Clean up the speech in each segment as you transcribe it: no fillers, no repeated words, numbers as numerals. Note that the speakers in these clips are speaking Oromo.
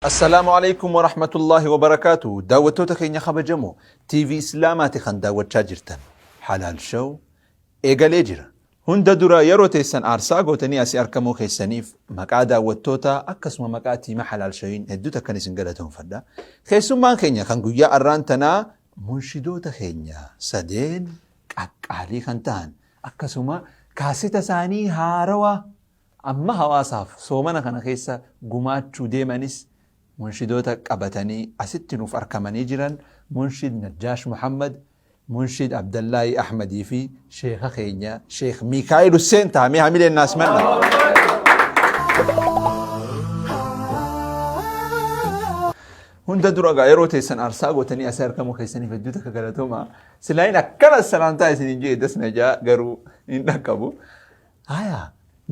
Assalaamu Aleykum Warahmatullaahi Wabarakaatuh Daawwattoota keenya kabajamoo TV Islaamaati kan daawwachaa jirtan Halaal Show eegalee jira. Hunda dura yeroo teessan aarsaa gootanii asii arkamuu keessaniif maqaa daawwattootaa akkasuma maqaa tiima Halaal Showiin hedduu takkan isin galatoomfadha. Keessummaan keenya kan guyyaa arraan tanaa munshidoota keenya sadeen qaqqaalii kan tahan akkasuma kaaseta isaanii haarawa Amma hawaasaaf soomana kana keessa gumaachuu deemanis munshidoota qabatanii asitti nuuf arkamanii jiran Munshid Najjaash Muhammad, Munshid Abdallaahii Ahmadii fi Sheekha keenya Sheekh Miikaa'il Husseen ta'a. Mee hamileen naa simadhaa. Hunda dura egaa yeroo teessan aarsaa gootanii asii argamuu keessaniif hedduu takka galatoomaa. Silaayin akkana salaamtaa isiniin jee das na jaa garuu hin dhaqqabu. Haya,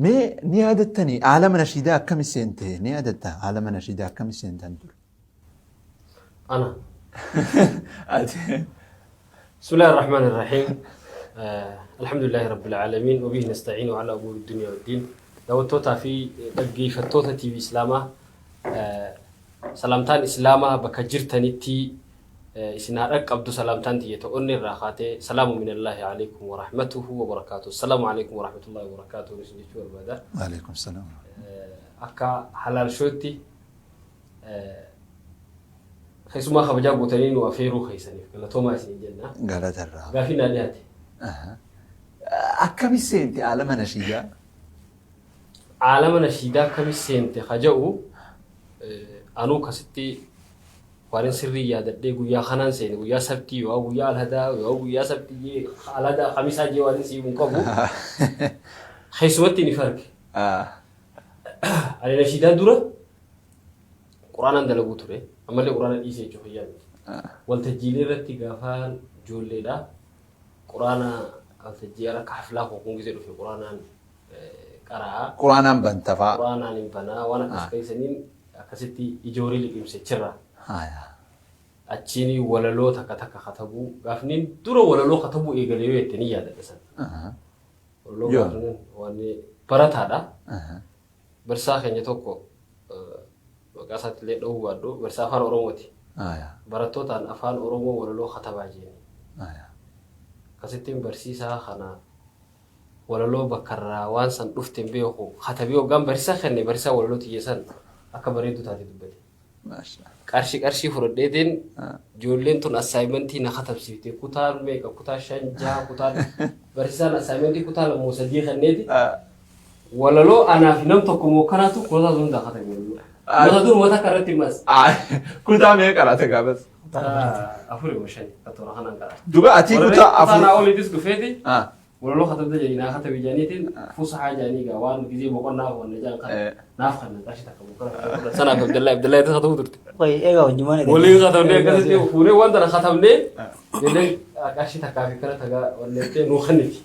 mee ni yaadattanii aalama nashiidaa akkami seente? Ni yaadatta aalama nashiidaa akkami seentan ture? Ana. Ati. Bismillahir Rahmanir Rahiim. Alhamdulillahi Rabbil Aalamiin. Wabihi nasta'iin wa ala umuuri dunya waddiin. Daawwattootaa fi dhaggeeffattoota TV Islaamaa salaamtaan Islaamaa bakka jirtanitti isin haa dhaqqabdu salaamtaan tiyya ta onnee irraa kaatee salaamu minallaahi aleykum warahmatuhu wabarakaatuhu assalaamu aleykum warahmatullaahi wabarakaatuhu isin jechuu barbaada. Waaleykum salaam. Akka halaal shootti keessumaa kabajaa gootanii nu afeeruu keessaniif galatoomaa isin jenna. Galata irraa. Gaafii naa dhiyaate. Akkami seente aalama nashiidaa? Aalama nashiidaa akkami seente ka jedhu anuu kasitti Waanin sirrii yaadadhee guyyaa kanaan seene guyyaa sabtii yoo guyyaa alhadaa yoo guyyaa sabtii jee alhadaa kamisaa jee waanin siif hin qabu keessumatti ni farge. Ani nashiidaa dura quraanaan dalaguu ture ammallee quraana dhiisee jechuu fayyaa miti. Waltajjiilee irratti gaafaan ijoolleedha quraana waltajjii akka haflaa koo kun gisee dhufe quraanaan qara'aa. Quraanaan bantafaa. Quraanaan hin banaa waan akkas keessaniin Akkasitti ijoorii liqimse achirraa. Haaya. Achiin walaloo takka takka katabuu gaafniin dura walaloo katabuu eegale yoo jette ni yaadadha san. Walaloo Yoo. gaafniin waan barataadha. Barsaa keenya tokko maqaa isaatti illee dhahuu baadhu barsaa afaan Oromooti. Haaya. Barattootaan afaan Oromoo walaloo katabaa jeeni. Haaya. Akkasittiin barsiisaa kana walaloo bakka irraa waan san dhufte hin beeku katabee hoggaan barsiisaa kenne barsiisaa walaloo tiyya san akka bareedduu taate dubbate. Maasha. Qarshii qarshii fudhadheetiin ijoolleen tun assaayimentii na katabsiifte kutaa meeqa kutaa shan jaha kutaa barsiisaan assaayimentii kutaa lamoo sadii kenneeti walaloo anaa fi nam tokko moo kanaatu kutaa sun hundaa katabe walaloo. Mata duruma takka irratti himas. Kutaa meeqa qaraate gaafas? Kutaa afurii moo shani ka toora kanaan qara. Duba atii kutaa Kutaa afur. naa oliitis dhufeeti Walaloo katabda jedhanii naa katabi jedhaniitiin fusahaa jedhanii egaa waan gizee boqonnaa wanna jedhan kana naaf kanna qarshii takka boqonnaa sanaaf Abdallaa Abdallaa itti katabu turte. Qoy egaa wajjumaan egaa. Waliin katabnee akkasitti fuunee waan tana katabnee jennee qarshii takkaa fi kana tagaa walleettee nuu kenniti.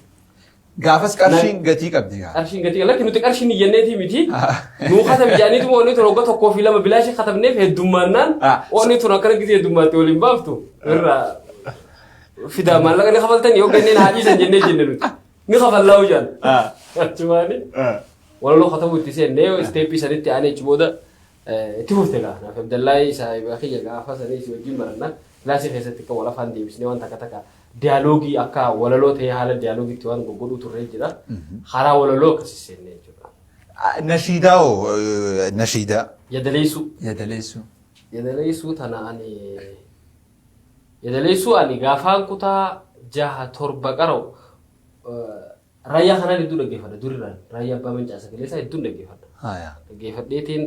Gaafas qarshiin gatii qabdi gaa. Qarshiin gatii lakki nuti qarshiin iyyanneetii miti. Nuu katabi jedhaniituma wanni tun waggaa tokkoo fi lama bilaashii katabneef heddummaannaan wanni tun akkana gizee heddummaatti waliin baaftu irraa Fidaa maallaqa ni kafaltanii yoo ganneen haa dhiisan jennee jenne nuti. Ni kafallaa hojaan. Achumaani walaloo katabuu itti seennee isteeppii sanitti aanee achi booda itti fufte gaa. Naaf Abdallaahii saahiba kiyya gaafa sanii si wajjin baranna. Kilaasii keessatti akka wal afaan deebisnee waan takka takka diyaaloogii akka walaloo ta'ee haala diyaaloogiitti waan goggodhuu turree jira. Karaa walaloo akkasii seennee jechuudha. Nashiidaa hoo nashiidaa. Yadaleessuu. Yadaleessuu. Yadaleessuu tana ani Yadaleessuu ani gaafaan kutaa jaha torba qara'u raayyaa kanaan hedduu dhaggeeffadha durirraan raayyaa abbaa mancaa sagalee isaa hedduun dhaggeeffadha. Haya. Dhaggeeffadheetiin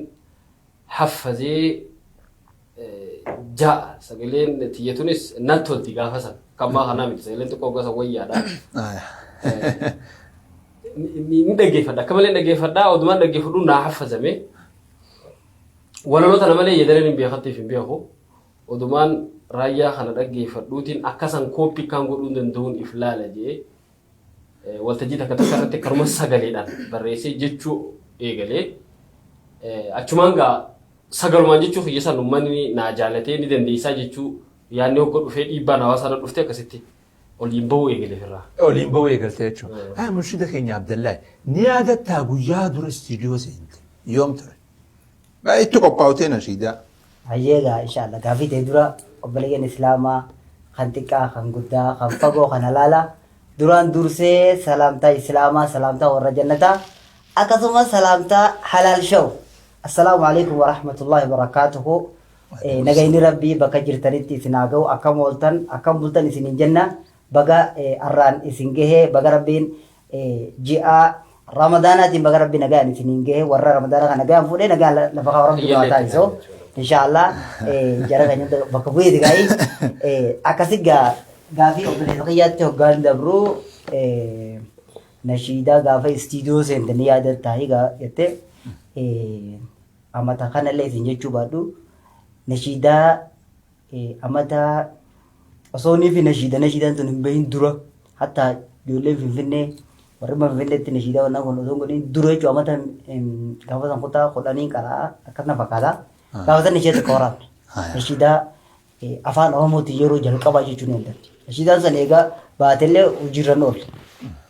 haffazee ja'a sagaleen tiyya tunis natti tolti gaafa san kan ammaa kanaa miti sagaleen xiqqoo gosa wayyaadha. Haya. Ni dhaggeeffadha akka malee dhaggeeffadha odumaan dhaggeeffadhu naa haffazame. Walaloo tana malee yedaleen hin beekattiif hin beeku. Odumaan raayyaa kana dhaggeeffadhuutiin akka san kooppii akkaan godhuu danda'uun if laala je'ee waltajjii takka takka irratti karuma sagaleedhaan barreessee jechuu eegalee achumaan gaa sagalumaan jechuu kiyya san uummanni naa jaalatee ni dandeessaa jechuu yaadni hogga dhufee dhiibbaan hawaasaa irra dhuftee akkasitti oliin bahuu eegale ofirraa. Oliin bahuu eegalte jechuudha. Haa murshida keenya Abdallahi ni yaadattaa guyyaa dura istiidiyoo seente yoom ture? Itti qophaa'utee nashiidaa. Hayyeegaa inshallah gaafii ta'e dura obboleeyyan Islaamaa kan xiqqaa, kan guddaa, kan fagoo, kan halaalaa duraan dursee salaamtaa Islaamaa, salaamtaa warra jannataa, akkasumas salaamtaa Halaal Show. Assalaamu alaikum warahmatullahi wabarakaatuhu. Nagayni Rabbii bakka jirtanitti isin haa ga'u. Akkam ooltan, akkam bultan isiniin jenna. Baga arraan isin gahee, baga Rabbiin ji'a Ramadaanaatiin baga Rabbi nagaan isiniin gahe. Warra Ramadaana kana nagaan fuudhee nagaan lafa kaa'u Rabbi nu haa taasisu. Inshaallah jara keenya hunda bakka bu'eeti gaa'ii. Akkasi gaafii obboleessa kiyyaatti hoggaan dabru, nashiidaa gaafa istiidiyoo seente ni yaadatta jettee, amata kanallee isin jechuu baadhu, nashiidaa amata osoo nii fi nashiidaan tun hin bahin dura, hatta ijoolleen Finfinnee warri Finfinneetti nashiidaa wannan kun osoo hin godhin dura jechuun, amata gaafa san kutaa 10 qaraa akkas na fakkaata. Gaafa san ishee tokko waraabne. Nashiidaa afaan Oromootiin yeroo jalqabaa jechuun ni dandeenya. Nashiidaan san eegaa baatellee hojiirra hin oolle.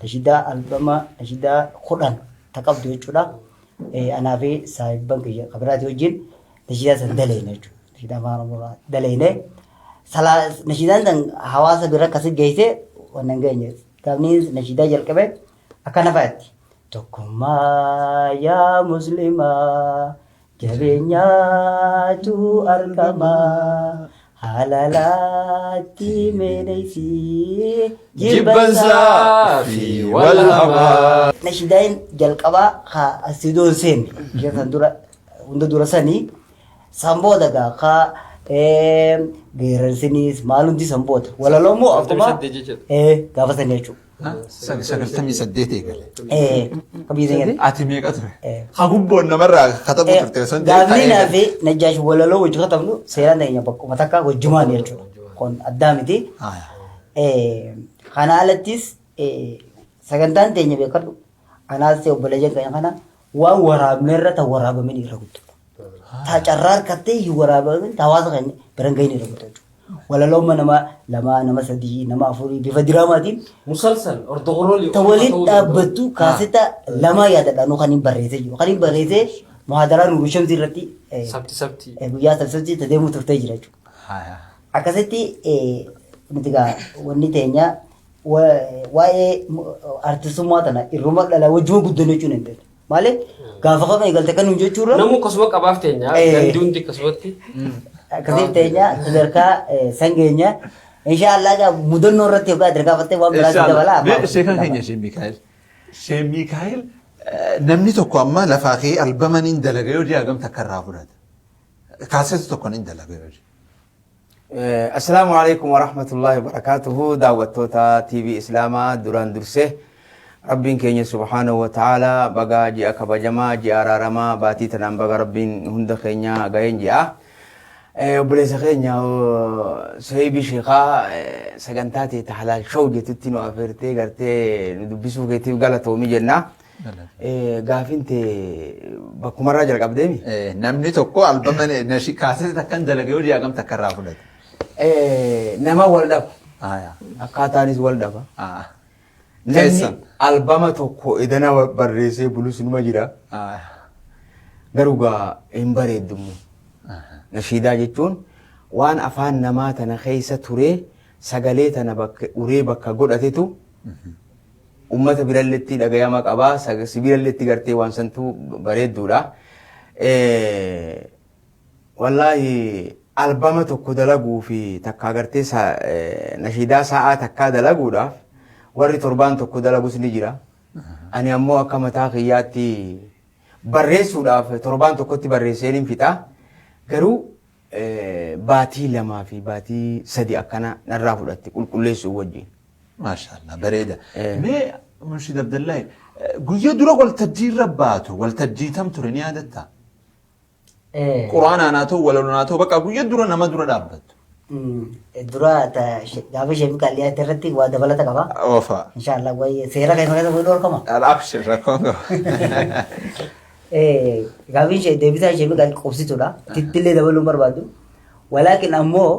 Nashiidaa albama nashiidaa 10 ta qabdu jechuudha. Anaa fi saahibban kiyya kabiraatii wajjin nashiidaa san daleene jechuudha. Nashiidaa afaan Oromoo daleene. Nashiidaan san hawaasa bira akkasi geesse waan hin geenye. Gaafni nashiidaa jalqabe akkana fa'aatti. Tokkummaa yaa muslimaa jabeenyaatu argama, halalaatti meedheysii jibbansaa fi wal hamaa. Nashiidaan jalqabaa ka istiidiyoon seenne ishee san dura hunda dura sanii. San booda gaa ka geerarsiniis maal hundi san booda walaloo immoo akkuma 98 jechuudha. Gaafa sanii jechuudha. 98 eegale. Akka biyya keenya Ati meeqa ture? Hagubboon namarraa katabu turte osoo hin ta'in. Gaafni naa fi Najjaash walaloo wajji katabnu seeraan ta'e bakkuma takka wajjumaan jechuudha. Kun addaa miti. Kana alattis sagantaan teenya beekadhu. Anaas ta'e obboleeyyan keenya kana waan waraabne irra ta waraabamin irra guddaa. Ta carraa harkattee hin waraabamin ta hawaasa keenya biran gahin irra guddaa jechuudha. Walalooma nama lama, nama sadii, nama afurii bifa diraamaatiin Musalsal ordoqoroolii. Ta waliin dhaabbattu kaaseta lama yaadadha nu kan hin barreessee jiru. Kan hin barreessee muhaadaraa Nuuru Shamsii irratti Sabti sabti. Guyyaa sabti ta deemuu turtee jira jechuudha. Akkasitti nuti gaa wanni teenya waa'ee artistummaa tana irruma dhala wajjuma guddanne jechuun hin dandeenyu. Maaliif gaafa kam eegalte kan nuun jechuurra Namuu akkasuma qabaaf teenya. Gandi hundi akkasumatti. Akkasitti teenya sadarkaa san geenya. Inshaallah gaa mudannoo irratti yookaan ati gaafattee waan biraa si dabala. Sheekan keenya Shee Mikaa'el. Shee Mikaa'el, namni tokko amma lafaa ka'ee albama niin dalaga yoo jee hagam takka irraa fudhata? Kaasetu tokko niin dalaga yoo jee. Assalaamu alaikum warahmatullahi wabarakatuhu. Daawwattoota TV Islaamaa, duraan dursee Rabbiin keenya subhaanahu wa ta'ala baga ji'a kabajamaa, ji'a araaramaa, baatii tanaan baga Rabbiin hunda keenya ga'een ji'a. Obboleessa keenya Soheebii Sheekaa, sagantaa ta'e Halaal Show jettutti nu afeertee gartee nu dubbisuu keetiif galatoomi jenna. Gaafin tee bakkumarraa jalqabdeemi. Namni tokko albama kaaseta takkan dalaga yoo jee hagam takka irraa fudhata? Nama wal dhaba. Akkaataanis wal dhaba. Namni Keessan. Albama tokko edana barreessee bulus numa jira. Garuu gaa hin bareeddummu. Nashiidaa jechuun waan afaan namaa tana keessa turee sagalee tana bakka uree bakka godhatetu ummata biralletti dhagayama qaba. Sibiilalletti gartee waan santu bareedduudha. Wallaahi albama tokko dalaguu fi takkaa gartee nashiidaa sa'aa takkaa dalaguudhaaf warri torbaan tokko dalagus ni jira. Ani ammoo akka mataa kiyyaatti barreessuudhaaf torbaan tokkotti barreessee nin fixa. Garuu baatii 2 fi baatii 3 akkana narraa fudhatti qulqulleessuu wajjin. Maashaallah, bareeda. Mee Murshid Abdallahi, guyyaa dura waltajjii irra baatu waltajjii tam ture ni yaadattaa? Quraanaan haa ta'u, walaloon haa ta'u, bakka guyyaa dura nama dura dhaabbattu. Dura gaafa ishee qaalliyaatti irratti waa dabalata qaba. Oofa. Inshaallah wayi seera kan keessa wayii dhorkama. Abshir, rakkoon qaba. Gaafiin ishee deebisaa ishee qaalli qubsituudha. Tittillee dabaluun barbaadu. Walaakin ammoo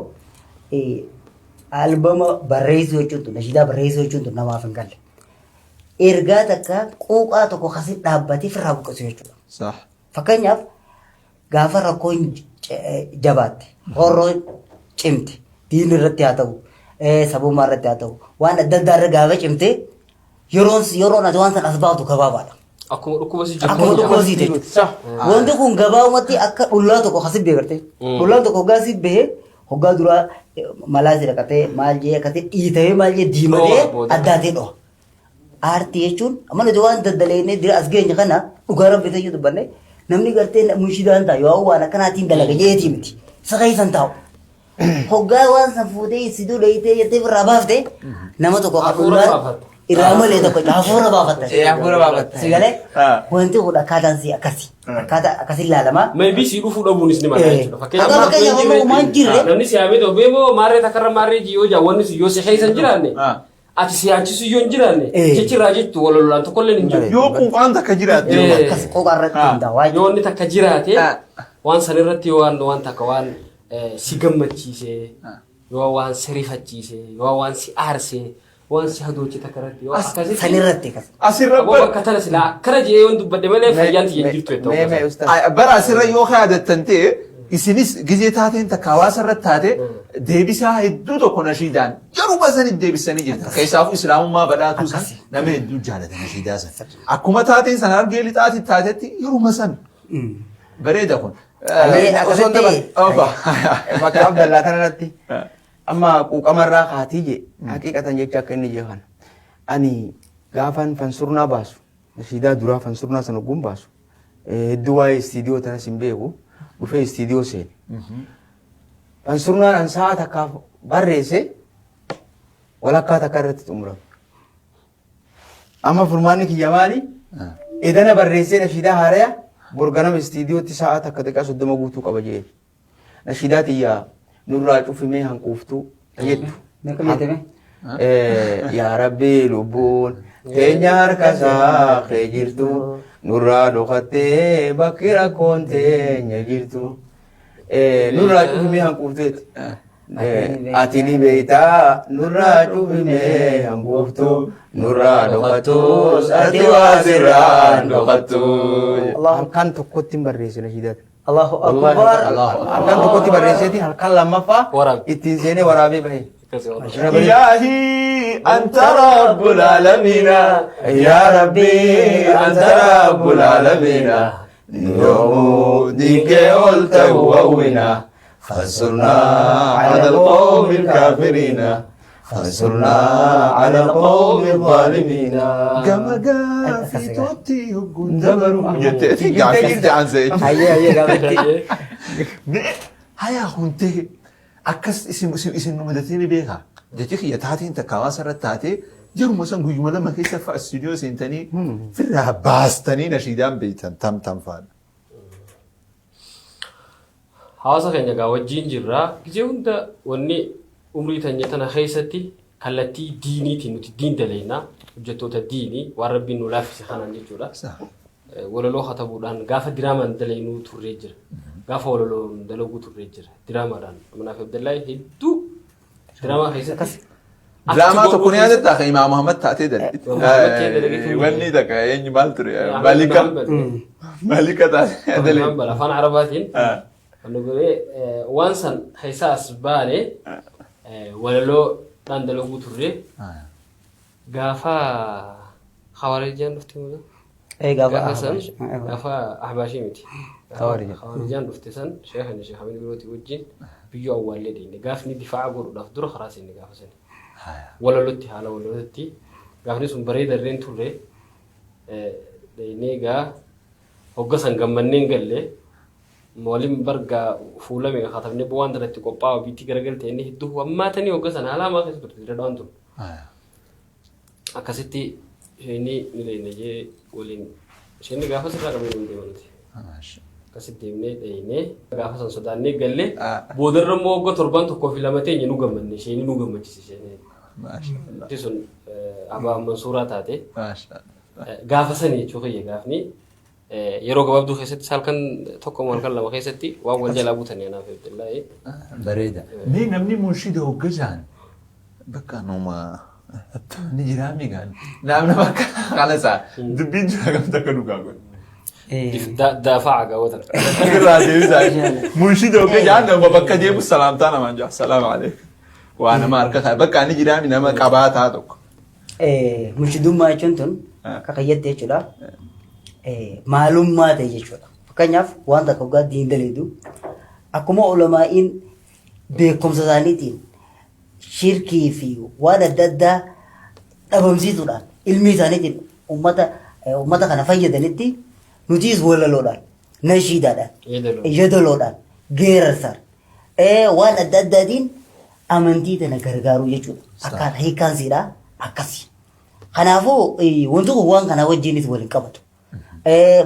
albama barreessuu jechuun tun, nashiidaa barreessuu jechuun tun namaaf hin galle. Ergaa takka quuqaa tokko kasi dhaabbatee firraa buqqisu jechuudha. Fakkeenyaaf Gaafa rakkoon jabaatte, roorroon cimte, diin irratti haa ta'u, sabummaa irratti haa ta'u, waan adda addaa irra gaafa cimte, yeroon ati waan sana as baaftu gabaabaadha. Akkuma dhukkuba si jiru. Akkuma dhukkuba si jechuudha. Wanti kun gabaabumatti akka dhullaa tokko kasi bahee gartee. Dhullaan tokko hoggaa si bahee hoggaa duraa malaa si dhaqatee maal jee akkasii dhiitawee maal jee diimatee Dho'a booda. addaatee dho'a. Aartii jechuun amma nuti waan daddaleennee dira as geenye kana dhugaa rabbi ta'uu dubbanne namni gartee munshidaan ta'a yoo waan akkanaatiin dalaga jeetii miti. Isa keessan taa'u. Hoggaa waan san fuutee siduu dheeyitee jettee irraa baafte nama tokko kan Hafuura dhullaan baafatta. irraa malee tokko hafuura baafatta. Hafuura baafatta. Si galee wanti kun akkaataan si akkasi. Akkaataa akkasi ilaalamaa. Maybe si dhufuu dhabuunis ni mala jechuudha. Akka fakkeenyaaf amma uumaan jirre. Namni si yaamee ta'u beemoo maarree takkarra maarree jiyoo jaa wanni si yoo si keessa hin jiraanne ati si yaachisu yoo hin jiraanne jechi irraa jettu wal lolaan tokkollee hin jiru. Yoo quuqaan takka jiraatte. Akkas qoqa irratti hundaa'aa. Yoo inni takka jiraate waan san irratti waan waan takka waan si gammachiise yoo waan si rifachiise yoo waan si aarse waan si hadooche takka irratti yoo akkasitti. San irratti akkas. Asirra Aboo bakka tana silaa akkana jedhee yoon dubbadhe malee fayyaan tiyya hin jirtu jettee Mee mee obboleessa. ustaz. Bara asirra yoo yaadattan ta'e isinis gizee taateen takka hawaasa irratti taate deebisaa hedduu tokko nashiidaan yeruma sanitti deebisanii jirta. Keessaafuu islaamummaa badhaatuu san nama hedduu jaalata nashiidaa san. Akkuma taateen san hargee lixaatti taatetti yeruma san bareeda kun. Osoo hin daballe. Oba. Bakka Abdallaa kanarratti amma quuqamarraa kaatii je haqiiqatan jecha akka inni jee kana. Ani gaafan fansurnaa baasu nashiidaa duraa fansurnaa sana ogguun baasu hedduu waa'ee istiidiyoo tanas hin beeku dhufee istiidiyoo seene. Fansurnaan an sa'a takkaaf barreesse walakkaa takka irratti xumurame. Amma furmaanni kiyya maali? Edana barreessee nashiidaa haaraya borganama istiidiyootti sa'a takka xiqqaa 30 guutuu qaba jee. Nashiidaa tiyya nurraa cufimee hanquuftuu jettu. Meeqa jettame? Yaa Rabbi lubbuun teenya harka isaa kee jirtu nurraa dhokattee bakki rakkoon teenya jirtu. Nurraa cufimee hanquufteeti. Ati ni beektaa nurraa cufimee hanquuftu nurraa dhokattus ati waa sirraan dhokattu. Halkan tokkotti hin barreessine nashiidaa. Allahu Wallahi akbar. halkan tokkotti barreesseeti halkan lammaffaa Waraabe. ittiin seenee waraabee bahe. Akkasii waraabe. إلهي أنت رب العالمين يا ربي أنت رب العالمين يوم ديك قلت وونا فانصرنا على القوم الكافرين فانصرنا على القوم الظالمين كما قال في توتي دبروا. جت عن زيت Hayyee hayyee gaafatti. Haya huntee akkas isin isin isin nu mudatee ni beekaa. Jechi kiyya taateen takka hawaasa irratti taatee yeruma san guyyuma lama keessa fa'a istuudiyoo seentanii firraa baastanii nashiidaan beektan tam tam faadha. Hawaasa keenya gaa wajjin jirra. Gizee hunda wanni umrii tanya tana keessatti kallattii diiniitiin nuti diin daleena. Hojjettoota diinii waan rabbiin nu laaffise kanaan jechuudha. Walaloo katabuudhaan gaafa diraamaan daleenuu turree jira. Gaafa walaloon dalaguu turree jira. Diraamaadhaan. Amanaaf Abdallahi hedduu diraamaa keessatti. Diraamaa tokko ni yaadatta kan Imaam Muhammad taatee dalagite. Imaam Muhammad ta'ee dalagite. Wanni takka eenyu maal ture? Malika. Malika taatee dalagite. Afaan Arabaatiin. Kan nu godhee waan san keessaa as baane walaloodhaan dalaguu turre gaafa Hawarijaan dhufte moo? Gaafa Gaafa san Ahbaash. gaafa Ahbaashii miti. Hawarijaan. Hawarijaan dhufte san sheekhan sheekh Hamid Birootii wajjin biyyoo awwaallee deemne gaafni difaa'a godhuudhaaf dura karaa seenne gaafa sani. Walalotti haala walalotti gaafni sun bareedarreen turre deemnee egaa hogga san gammanneen galle waliin bargaa fuula meeqa katabnee waan tanatti qophaa'u biitti garagalte inni hedduu hammaatanii hogga san haala hamaa keessa turte dira dhawaan ture. Akkasitti isheenni ni leeyne jee waliin isheenni gaafa sirraa qabee nu deemanti. Akkasitti deemnee dheeynee gaafa san sodaannee galle boodarra immoo wagga torban tokkoo fi lama teenye nu gammanne isheenni nu gammachise isheenni. Isheen sun Abaa Mansuuraa taate gaafa sani jechuu kiyya gaafni yeroo gabaabduu keessatti halkan tokko moo halkan lama keessatti waan wal jalaa buutanii anaaf Abdullahi. Bareeda. Mee namni munshida hoggasaan bakka numa ni jiraa migaan. Namni bakka kana isaa dubbiin jira gamta akka dhugaa godhe. Daafaa gaawwatan. Irraa deebisaa. Munshida oggee jaan nama bakka deemu salaamtaa namaan jaa. Salaamu alaikum. Waa nama harka kaa bakka ani jiraami nama qabaataa tokko. Munshidummaa jechuun tun akka kayyatti jechuudha. Maalummaa ta'e jechuudha. Fakkeenyaaf waan takka waggaa diin daleedu akkuma ulamaa'iin beekumsa isaaniitiin shirkii fi waan adda addaa dhabamsiisuudhaan ilmi isaaniitiin ummata kana fayyadanitti nutis walaloodhaan, nashiidaadhaan, yedaloodhaan, geerarsaan, waan adda addaatiin amantii tana gargaaruu jechuudha. Akkaataa hiikkaan siidhaa akkasi. Kanaafuu wanti kun waan kanaa wajjinis waliin qabatu.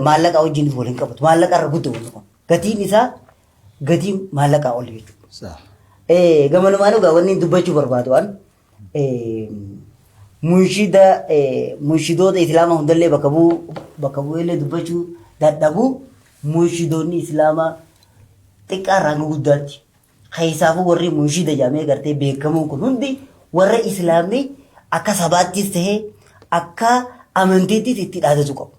Maallaqa wajjinis waliin qabatu. Maallaqa irra guddaa wanti kun. Gatiin isaa gatii maallaqaa ol jechuudha. Gamanumaan egaa wanni dubbachuu barbaadu an munshida munshidoota islaamaa hundallee bakka bu'uu bakka bu'eellee dubbachuu dadhabuu munshidoonni islaamaa xiqqaa irraa hanga guddaatti keessaafuu warri munshida jedhamee gartee beekamuun kun hundi warra islaamni akka sabaattis ta'ee akka amantiittis itti dhaadatu qabu.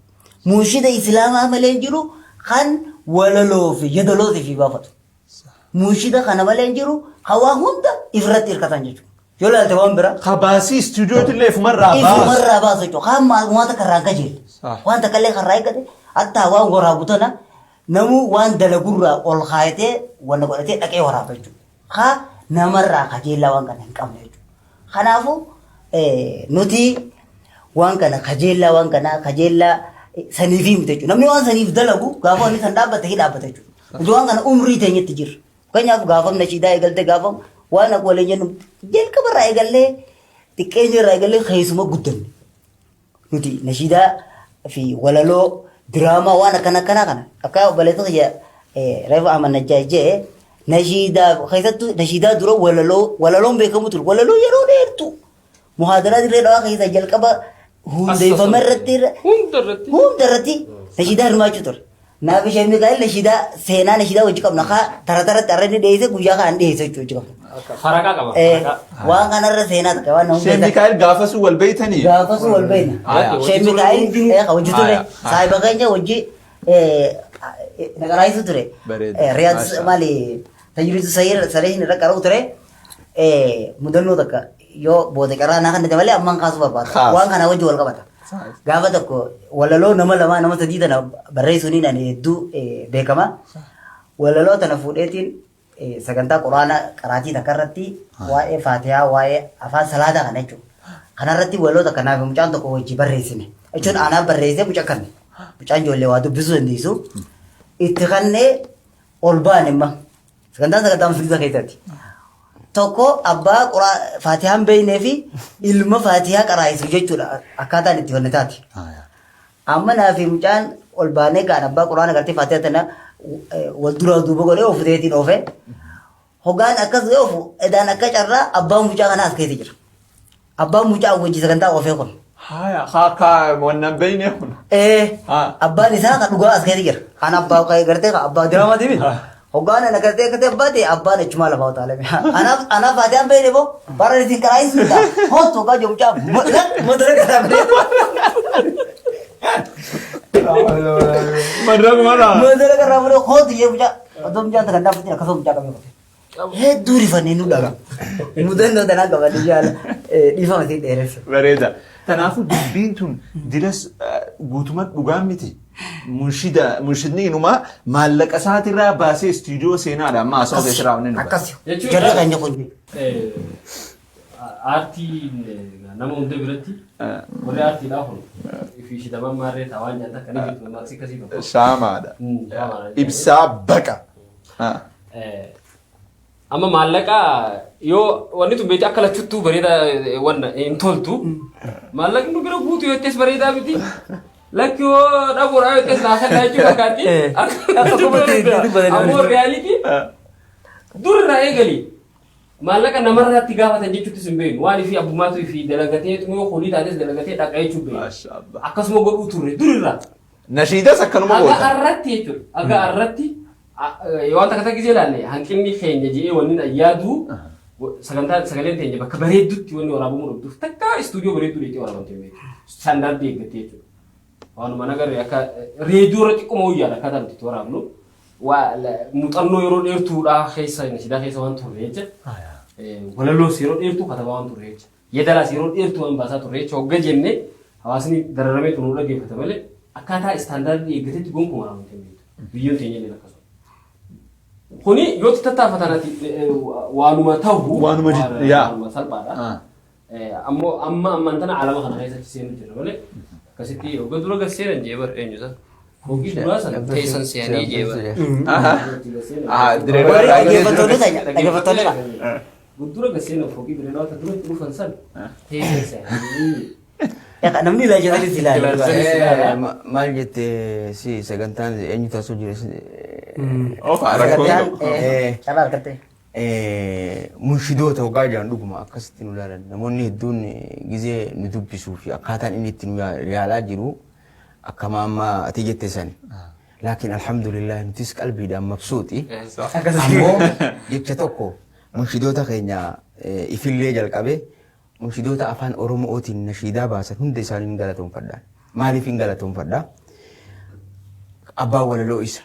Munshida islaamaa malee hin jiru kan walaloo fi yedaloo fi baafatu. Munshida kana malee hin jiru kan waan hunda ifirratti hirkatan jechuudha. Yoo ilaalte waan biraa. Kabaasii istuudiyootti illee ifumarraa baasu. Ifumarraa baasu jechuudha. Kaan waan takka irraa hin kajeelle. Waan takka illee kan irraa eeggate hattaa waan waraabu tana namuu waan dalagurraa ol kaayatee wanna godhatee dhaqee waraaba jechuudha. Haa namarraa kajeellaa waan kana hin qabne jechuudha. Kanaafuu nuti waan kana kajeellaa waan kana kajeellaa saniif miti jechuudha. Namni waan saniif dalagu gaafa wanni san dhaabbate hin dhaabbata jechuudha. Nuti waan kana umrii teenyatti jirra. Fakkeenyaaf gaafa nashiidaa eegalte gaafa waan akka waliin jennu jalqaba irraa eegallee xiqqeenya irraa eegallee keessuma guddanne. Nuti nashiidaa fi walaloo diraamaa waan akkana akkanaa kana akka obboleessa kiyya Reefa Ahmad Najjaa jee nashiidaa keessattuu nashiidaa dura walaloo walaloon beekamu ture walaloo yeroo dheertuu muhaadaraa dirree dhawaa keessa jalqaba hundeeffama irratti Hunda irratti. hunda irratti nashiidaa hirmaachuu ture. Naaf ishee Mikaa'el nashiidaa seenaa nashiidaa hojii qabna kaa tara taratti har'a inni dhiyeesse guyyaa kaan dhiyeesse jechuudha hojii qabna. Faraqaa qaba. Faraqaa. Waan kanarra seenaa takka waan nama Sheekh Mikaa'el gaafasuu wal beeytanii? Gaafasuu wal beeyna. Sheekh Mikaa'el hojii ture. Saahiba keenya hojii naqaraayisu ture. Bareeda. Riyaad Maashaa. maali tajiriitu sayir sareeshin irra qara'u ture. Mudannoo takka yoo booda carraa naa kennite malee ammaan kaasuu barbaada. Kaas. Waan kana wajji wal qabata. Gaafa tokko walaloo nama lamaa nama sadii tana barreessuuniin ani hedduu beekama. Walaloo tana fuudheetiin sagantaa quraana qaraatii takka irratti waa'ee faatihaa waa'ee afaan salaataa kana jechuudha. Kanarratti walaloo takka naaf mucaan tokko wajji barreessine. Jechuun anaa barreessee mucaa kanne. Mucaan ijoollee waa dubbisuu dandeessu. Itti kannee ol baane imma. Sagantaan sagantaa masgiida keessatti. Tokko abbaa quraa faatihaa hin beeknee fi ilma faatihaa qaraa'isu jechuudha akkaataan itti wanni taate. Amma naa fi mucaan ol baanee kaan abbaa quraana gartee faatihaa tana wal duraa duuba godhee ofuteetiin oofe. Hoggaan akkas oofu edaan akka carraa abbaan mucaa kanaa as keessa jira. Abbaan mucaa wajji sagantaa oofee kun. Haya, haa kaa wannan beeyne kun. Ee, Ah. abbaan isaa kan dhugaa as keessa jira. Kan abbaa kan gartee kan abbaa diraamaa tiimi. Hoggaan ana gartee akkatee abbaa ta'e abbaan achumaa lafaa utaalame. Anaaf anaaf haati an beekne boo bara isin karaa isin ta'a. Hootu hoggaa jiru mucaa madara karaa fidee. Madrak mana? Madara karaa fidee hootu jee mucaa. Otoo mucaan sagantaa fudhatin akkasuma mucaa qabee qote. Hedduu rifannee nu dhaga. Mudannoo tanaa qabanii jaala dhiifama siin dheeressa. Bareeda. Kanaafuu dubbiin tun dilas guutumatti dhugaan miti. Munshida munshidni inumaa maallaqa isaatirraa baasee istuudiyoo seenaadha amma haasawaa keessarraa wanni nu bara. Akkas. Jechuun- Jarri keenya kun. Aartiin nama hunda biratti warri aartiidhaa kun fi shidaman maarree ta'a waan jedhan takka ni jirtu mammaaksi akkasii tokko. Shaamaadha. Shaamaadha. Ibsaa baqa. Amma maallaqa yoo wanni tun beekte akka lachuttuu bareedaa wanna hin toltu. Maallaqni nu bira guutu yoo jettes bareedaa miti. Lakki yoo dhabuudha yoo jettes naa kennaa jechuu fakkaatti. Akkuma itti dubbatanii Ammoo riyaalitii dur irraa eegali. Maallaqa namarratti gaafatan jechuuttis hin beeknu. Waan ifii abbummaatu ifii dalagatee yoo kulii taates dalagatee dhaqa jechuu beeknu. Maashaallah. Akkasuma godhuu turre dur irraa. Nashiidas akkanuma Haga goota. arratti jechuudha. Haga arratti waan takka takka gisee ilaalle hanqinni keenya jedhee wanni an yaadu sagantaa sagaleen teenya bakka bareeddutti wanni waraabamuu dhabduuf takka istuudiyoo bareedduu dheetee waraabamte hin beektu. Istaandaardii eeggattee jechuudha. Waanuma nagarre akka reediyoo irra xiqquma wayyaadha akkaataa nuti itti waraabnu. Waa muuxannoo yeroo dheertuudhaa keessa nashiidaa keessa waan turre jecha. Walaloos yeroo dheertuu katabaa waan turre jecha. Yeedalaas yeroo dheertuu waan baasaa turre jecha hogga jenne hawaasni dararamee nu dhaggeeffata malee akkaataa istaandaardii eeggatetti gonkumaa raawwatee hin beektu. Biyyoon teenya illee akkasuma. Kuni yoo itti tattaafatan ati waanuma ta'u Waanuma yaa. waanuma salphaadha. Ammoo amma ammaan tana alama kana keessatti seenuu jira malee akkasitti hogga dura gad seenan jee bar eenyu san. Hoggii duraa san teessan seenanii jee bar. Ah, diree Warri dhaggeeffattoonni keenya dhaggeeffattoonni keenya. Guddura gad seenan foqii diree dhawaata dura itti dhufan san teessan seenanii. Egaa namni ilaalcha ilaala. Maal jette si sagantaan eenyu taasisuu jira? Ofa rakkoo Sagantaan qabu. carraa argatte. Munshidoota hoggaa jiran dhuguma akkasitti nu ilaalan. Namoonni hedduun gizee nu dubbisuu fi akkaataan inni itti nu yaalaa jiru akkama amma ati jette sani. Laakiin alhamdulillah nutis qalbiidhaan mabsuuti. Ammoo jecha tokko munshidoota keenya ifillee jalqabe munshidoota afaan Oromootiin nashiidaa baasan hunda isaanii hin galatoonfadha. Maaliif hin galatoonfadha? Abbaan walaloo isa.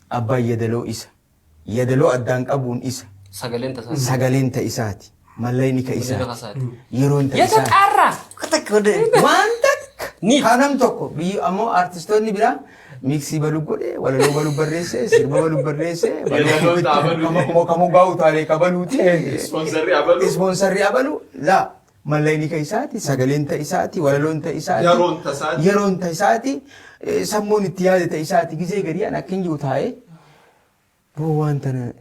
Abbaan yadaloo isa. Yadaloo addaan qabuun isa. Sagaleen tasaa. Sagaleen ta isaati. Mallayni ka Mallayni ka isaati. isaati. Yeroon ta isaati. Yataqaarra. Takka godhe. Waan takka. Ni. Kanam tokko biyyi ammoo artistoonni biraa miiksii balu godhe walaloo balu barreesse sirba balu barreesse Yadaloo ta abaluuti. kamuu gaa'u taalee kabaluuti. Ispoonsarri abalu. Ispoonsarri abalu laa mallayni ka isaati sagaleen ta isaati walaloon ta isaati. Yeroon ta isaati. Yeroon ta isaati sammuun itti yaade ta isaati gizee garii an akka hin jiru taa'ee boo waan tana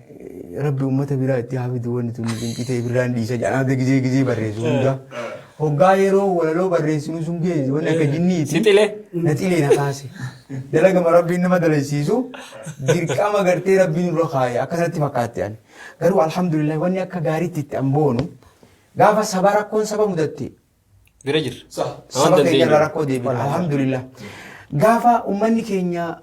rabbi ummata biraa itti haa fidu wanti tun dinqitee birraan dhiisa jedhan adda gizee gizee barreessu hunda. Hoggaa yeroo walaloo barreessinu sun geesse wanni akka jinniiti. Si xilee. Na xilee na kaase. Dalagama rabbiin nama dalaysiisu dirqama gartee rabbiin irra kaaye akkasatti fakkaatte ani. Garuu alhamdulillah wanni akka gaariitti itti an boonu gaafa saba rakkoon saba mudatte Bira jirra. saba keenya irraa rakkoo deebiin alhamdulillah. Gaafa uummanni keenya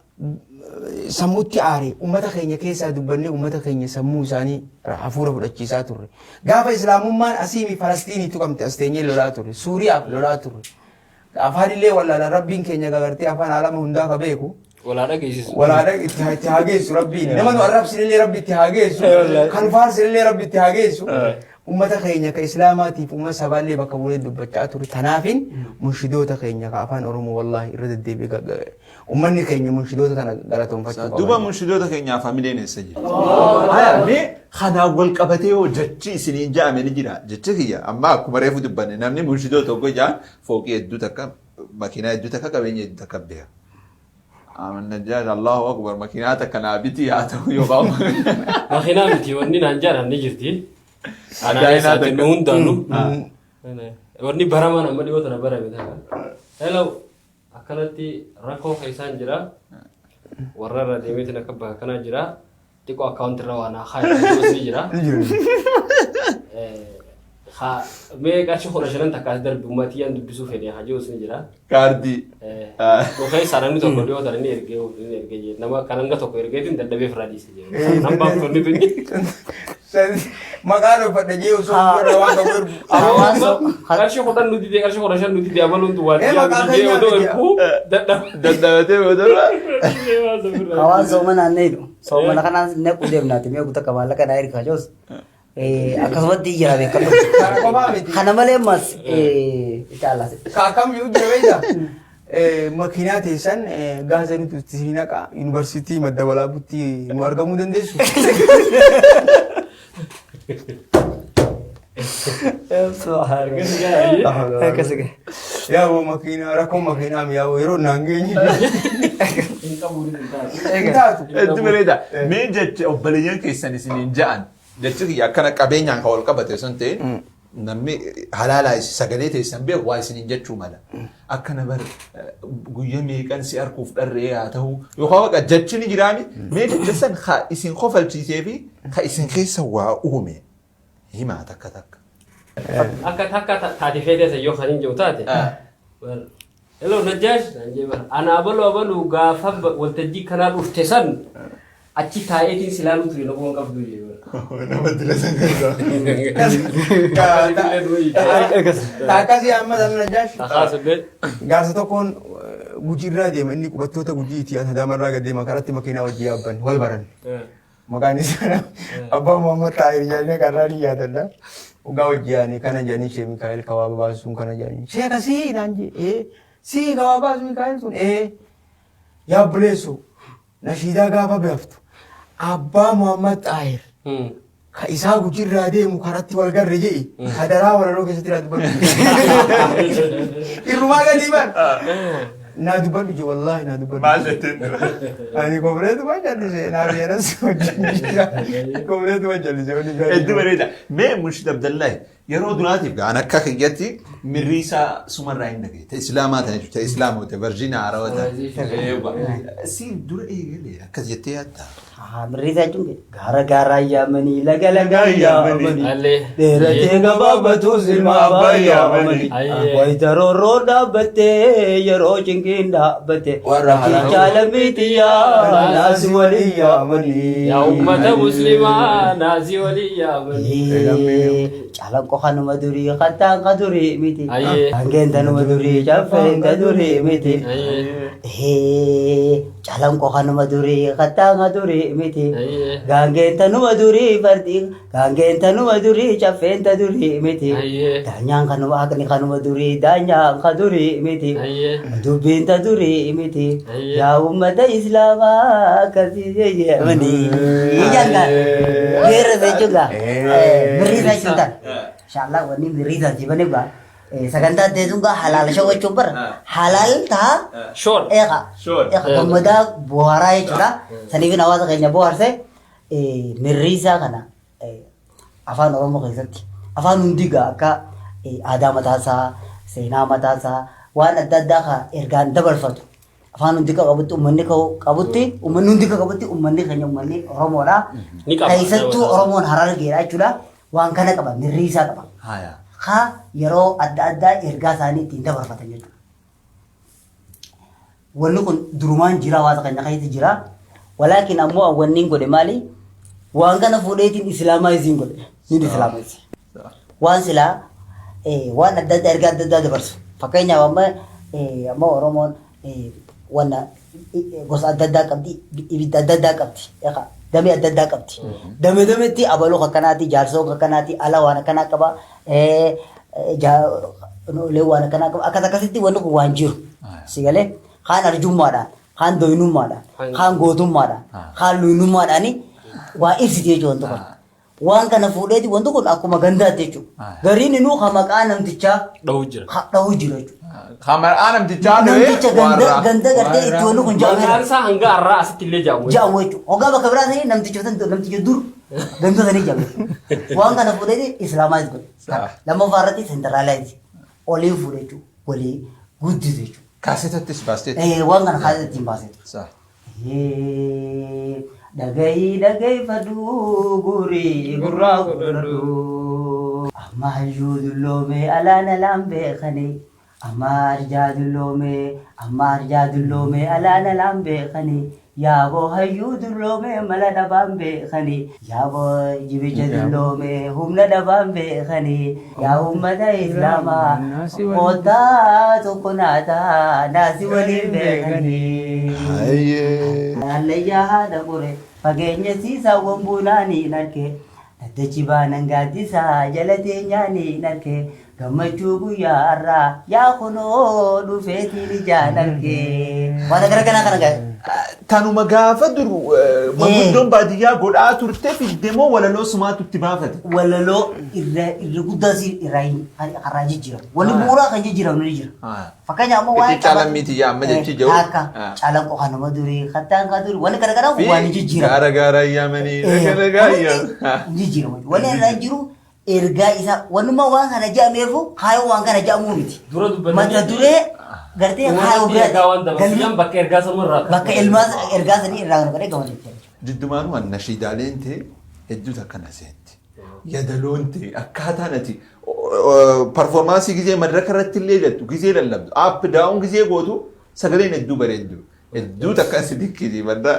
sammuutti aare uummata keenya keessaa dubbannee uummata keenya sammuu isaanii hafuura fudhachiisaa turre. Gaafa islaamummaan asiimi Falastiinii tuqamte as teenyee lolaa turre. Suuriyaaf lolaa turre. Afaan illee wallaalaan rabbiin keenya gagartee afaan alama hundaa ka beeku. Walaa dhageessisu. Walaadha itti haa geessu rabbiin. Nama nu arrabsinillee rabbi itti haa geessu. Kan faarsinillee rabbi itti haa geessu. Uummata keenya ka islaamaatiif uummata sabaallee bakka bu'ee dubbachaa ture. Tanaafin munshidoota keenya ka afaan Oromoo wallaahi irra deddeebi'ee uummanni keenya munshidoota tana galatoonfachuu qaba. Duuba munshidoota keenyaaf hamileen eessa jirti? Haya mee kanaan wal qabatee hoo jechi isiniin ja'ame ni jira. Jechi kiyya amma akkuma reefu dubbanne namni munshidoota tokko ja'an fooqii hedduu takka makiinaa hedduu takka qabeenya hedduu takka beeka. Aman Najjaash Allahu Akbar makiinaa takka naa biti haa ta'u yookaan Makiinaa miti wanni naan jedhan ni jirti. Ajaa'ibaa takka. Nu hundaanu. Wanni baramaan amma dhiyoo tana barame tana. Hello akkanatti rakkoo keessaan jira. Warra irra deemeetiin akka bakka kanaa jira. Xiqqoo akkaawunti irra waan haa kaayu jira. Mee qarshii 15 takka as darbi ummatiyyaan dubbisuu fedhe haa jirus ni jira. Kaardii. Dhufee isaa namni tokko dhiyoo tana ni ergee ni ergee jee nama kan hanga tokko ergeetiin dadhabee ofirraa dhiise jee. Nan baaftonni tuni. Maqaan uffadhe jee osoo warra waan qabu ergu. Qarshii 10 nu didee qarshii 15 nu didee amaluun tu waan Maqaa didee keenyaa odoo miti. erguu dadhabe. Dadhabatee boodarra. Hawaan soomana inni jedhu. Soomana kanaan naquu deemnaati mee guutuu akka maallaqa naa ergaa jirus. Akkasumatti jira beekamu. Kana qofaa miti. Kana malee ammas inshallah. Ka akkam jiru jira beektaa? Makiinaa teessan gaaza nuti itti isin naqa yuunivarsiitii madda walaabutti nu argamuu dandeessu. Akkasuma. Yaa boo makiinaa rakkoon makiinaa mi'aawu yeroo naan geenye. Hin qabu hin taatu. Hin taatu. Hedduu bareeda. Mee jecha obboleeyyan keessan isiniin ja'an jechi kiyya akkana qabeenyaan kan wal qabate sun ta'e namni halaalaa sagalee teessan beeku waa isiniin jechuu mala. Akkana bar guyya meeqan si arkuuf dharree haa ta'u yookaan waqa jechi ni jiraami mee jecha san ka isin kofalchiisee fi ka isin keessa waa uume himaa takka takka. Akka takka taate feetee san yoo kan hin jiru taate. Hello Najjaash naan jee bara. Ana abalu abalu gaafa waltajjii kanaa dhufte san achi taa'eetiin silaaluu ture nama waan qabdu jee bara. Nama dila san keessa. Akkasii amma sana Najjaash. Takaasullee. Gaarsa tokkoon Gujiirraa deema inni qubattoota Gujiiti an Adaamarraa gad deema karatti makiinaa wajji yaabban wal baran. Maqaan isaa Abbaa Muhammad Taahir jedhanii karraa ni yaadadha. Dhugaa wajji yaane kana jedhanii Sheekh Mikaa'el kawaa baasu sun kana jedhanii. Sheeka sii naan jee ee sii kawaa baasu Mikaa'el sun ee yaa obboleessu nashiidaa gaafa baaftu Abbaa Muhammad Xaahir ka isaa gujirraa deemu karatti wal garre je'i hadaraa walaloo keessatti naa dubbadhu. Irrumaa gadii bar. Naa dubbadhu je wallaahi naa dubbadhu. Maal jetteen dura? Ani kobreetuma jallise naa biyyanas wajjin jira. Kobreetuma jallise waliin gadi. Hedduu bareeda. Mee Murshid Abdallahi yeroo duraatiif gaan akka kiyyatti mirrii isaa sumarraa hin dhagaye. Ta Islaamaa tana jechuudha. Ta Islaamaa ta'e varjiinaa haarawaa ta'e. Siin dura eegale akkas jettee yaadda. Mirriisaa jechuun gaara gaaraan yaamanii laga lagaan yaamanii Allee. dheeratee gabaabatus ilma abbaa yaamanii Ayyee. wayita roorroo dhaabbattee yeroo cinqiin dhaabbatte Warra halaa. jecha lammiitiyyaa naasi walii yaamanii. Yaa ummata muslimaa naasii walii yaamanii. Calanqo kanuma durii kattaan ka durii miti. Ayyee. Hangeen tanuma durii caffeen ta durii miti. Ayyee. Calanqo kanuma durii kattaan ka durii miti. Ayyee. Gaangeen tanuma durii fardi gaangeen tanuma durii caffeen ta durii miti. Ayyee. Daanyaan kanuma haqni kanuma durii daanyaan ka durii miti. Ayyee. Dubbiin ta durii miti. Ayyee. Yaa uummata islaamaa akkasii jedhamanii. Ijaan geerra jechuudha. Mirriisaa jechuudha. Inshaallah wanni mirriisaa jibanii baa. Sagantaa ta'e gaa halaal shawwa jechuun bara halaal ta'a. Shoor. Eeqa. Shoor. Eeqa gammadaa bohaaraa jechuudha. Saniifin hawaasa keenya bohaarse mirriisaa kana afaan Oromoo keessatti afaan hundi gaa akka aadaa mataasaa seenaa mataasaa waan adda addaa ka ergaan dabarfatu afaan hundi qabutti uummanni qabutti uummanni hundi qabutti uummanni keenya uummanni Oromoodha. Ni qaba. Keessattuu Oromoon Harargeedha jechuudha. Waan kana qaba mirriisaa qaba. Haya. Ka yeroo adda addaa ergaa isaanii ittiin dabarfatan jechuudha. Wanni kun durumaan jira hawaasa keenya keessa jira. Walaakin ammoo wanni hin godhe maali? Waan kana fuudheetiin islaamaayiziin godhe. Ni islaamaayizi. Waan silaa waan adda addaa ergaa adda addaa dabarsu. Fakkeenyaaf amma amma Oromoon wanna gosa adda addaa qabdi, ibidda adda addaa qabdi. Egaa damee adda addaa qabdi. Damee dameetti abaloo akkanaati, jaarsoo akkanaati, ala waan akkanaa qaba, noolee waan akkanaa qaba. Akkas akkasitti wanni kun waan jiru. Si galee kaan arjummaadhaan, kaan doyinummaadhaan, kaan gootummaadhaan, kaan luynummaadhaan waa ibsiti jechuudha wanti kun. Waan kana fuudheeti wanti kun akkuma gandaatti jechuudha. Gariin inuu ka maqaa namtichaa Dhahuu jira. dhahuu jira jechuudha. Kamar'aa namtichaa du'e Namticha ganda ganda gartee itti wanni kun Maqaan ja'amu isaa hanga har'aa asitti illee jaamu. ja'amu jechuudha. Hoggaa bakka biraa sanii namticha san namticha dur ganda sanii ja'amu. Waan kana fuudheeti islaamaayiz godhe. Lammaffaa irratti sentraalaayiz olii fuudhe jechuudha. Walii guddise jechuudha. Kaasetattis baasteetti. Waan kana kaasee ittiin baaseetu. Sa. Dhagayi dhaggeeffadhu guurii gurraa godhadhu. Amma hayyuu dulloome alaan alaan beekani. Amma arjaa dulloome amma arjaa dulloome alaan alaan beekani. Yaaboo hayyuu dulloome mala dhabaan beekani. Yaaboo jibicha dulloome humna dhabaan beekani. Yaa uummata islaamaa kottaa tokko naataa naasi waliin beekani. Hayyee. Hallayyaa haadha qure fageenya siisaawwan buunaanii hin arke daddachi baanan gaaddisaa jala teenyaanii hin arke gammachuu guyyaa har'aa yaa kunoo dhufeetiin ijaan arke. Waan gara kanaa kana gahe. Tanuma gaafa dur manguddoon baadiyyaa godhaa turte fidde moo walaloo sumaatu itti baafate? Walaloo irra irra guddaa si irraa hin irraa jijjiiramu. Wanni bu'uuraa kan jijjiiramu ni jira. Fakkeenyaaf ammoo waa'ee Itti caalammiiti yaa amma jechi jiru. Akka caalanqoo kanuma durii kattaan kan durii wanni gara garaa kun waan jijjiiramu. Gaara gaara yaamanii laga lagaa yaamanii. Jijjiiramu. Wanni irraa jiru ergaa isaa wannummaa waan kana jedhameefu kaayoo waan kana jedhamuu miti. Dura dubbatanii. Mata duree gartee kaayoo Uummatatti ergaa waan biraati. dabarsan bakka ergaa sanuma irraa. Bakka ilmaa ergaa sanii irraa kan godhee gabalee jira. Jiddumaan waan nashiidaaleen ta'e hedduutu akkana seenti. Yadaloon ta'e akkaataan ati parformaansii gizee madraka irratti illee jettu gizee lallabdu app daawun gizee gootu sagaleen hedduu bareeddu. Hedduu takka si dikkiti madda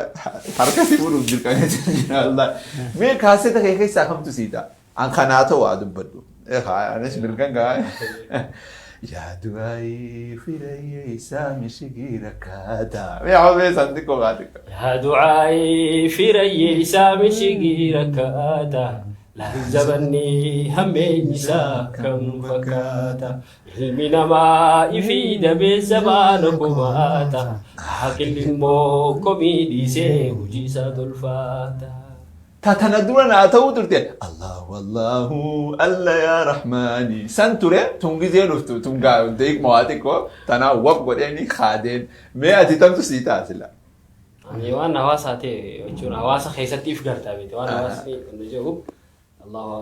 harka si fuudhuuf dirqamee jira. Allah. Mee kaaseta kee keessaa kamtu sii ta'a? An kanaa ta'u haa dubbadhu. Anis mirgan gaa. Yaa du'aayii firayye isaa mishigira kaata. Mee hawwee san xiqqoo kaa xiqqoo. Yaa du'aayii firayye isaa mishigira kaata. Laal jabanni hammeenyi isaa kam fakkaata. Ilmi namaa ifii dabee zabaana kumaata. Aqilli immoo komii dhiisee hojii isaa tolfaata. Ta tana dura naa ta'uu turte. Allahu Allahu Alla yaa Rahmaani. San ture tun gizee dhuftu tun gaa deeqma waa xiqqoo tanaa wap godheeni kaadeen. Mee ati tamtu sii taasila. Ani waan hawaasaa ta'e jechuun hawaasa keessatti if gartaa beekte waan hawaasni nu jedhu Allahu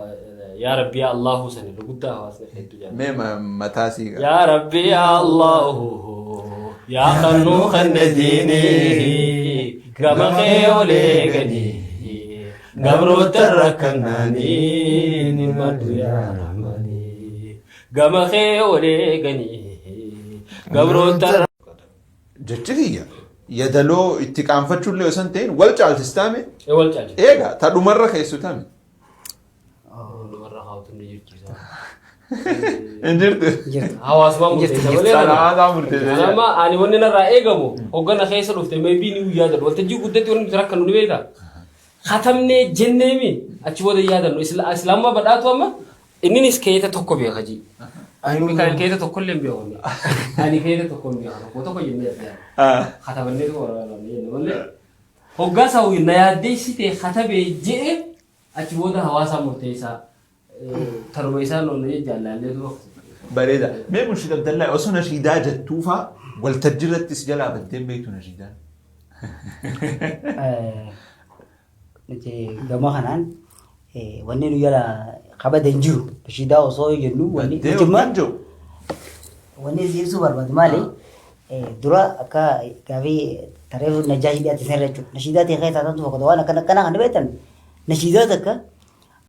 yaa Rabbi yaa Allahu san irra guddaa hawaasni hedduu jaallata. Mee mataa sii gaa. Yaa Rabbi yaa Allahu yaa kannuu kanna diinii gama kee olee gadi gabroota rakkannaanii ni maddu yaa Rahmaanii gama kee olee gadi gabroota. Jechi kiyya yadaloo itti qaanfachuullee osoo hin ta'in wal caalchistaame. Wal caalchista. Eega ta dhumarra keessu tami. Dhumarra kaawwatu ni jirtu. Hin jirtu. Jirtu. Hawaasummaa murteessa malee. Sana haasaa murteessa. Amma ani wanni narraa eegamu hoggana keessa dhufte maybe ni yaadannu waltajjii guddatti wanni nuti rakkannu ni beektaa. Katamnee jenneemi achi booda yaadannu islaamummaa badhaatu amma inninis keeta tokko beeka ji. Mikaa'el keeta tokko illee hin beeku. Ani keeta tokko hin beeku tokko tokko jennee adda. Katabannee tokko waraabannee jenne malee. Hoggaa isaa na yaaddeessitee katabee jedhe achi booda hawaasaa murteessaa. Taruma isaan oollee jaallalleetu. Bareeda. Mee Murshiid Abdallaa osoo nashiidaa jettuufaa waltajjii irratti si jalaa baddeen beektu nashiidaan. Nuti gama kanaan wanni nu jala kabade hin jiru. Nashiidaa osoo jennu wanni Baddee nuti hoggan jiru. Wanni si ibsuu barbaadu maali? Dura akka gaafii tareef najaa hidhaatti sirra jechuudha. Nashiidaa ta'e keessaa tantu fakkaata waan akkana akkanaa kan beektan nashiidaa takka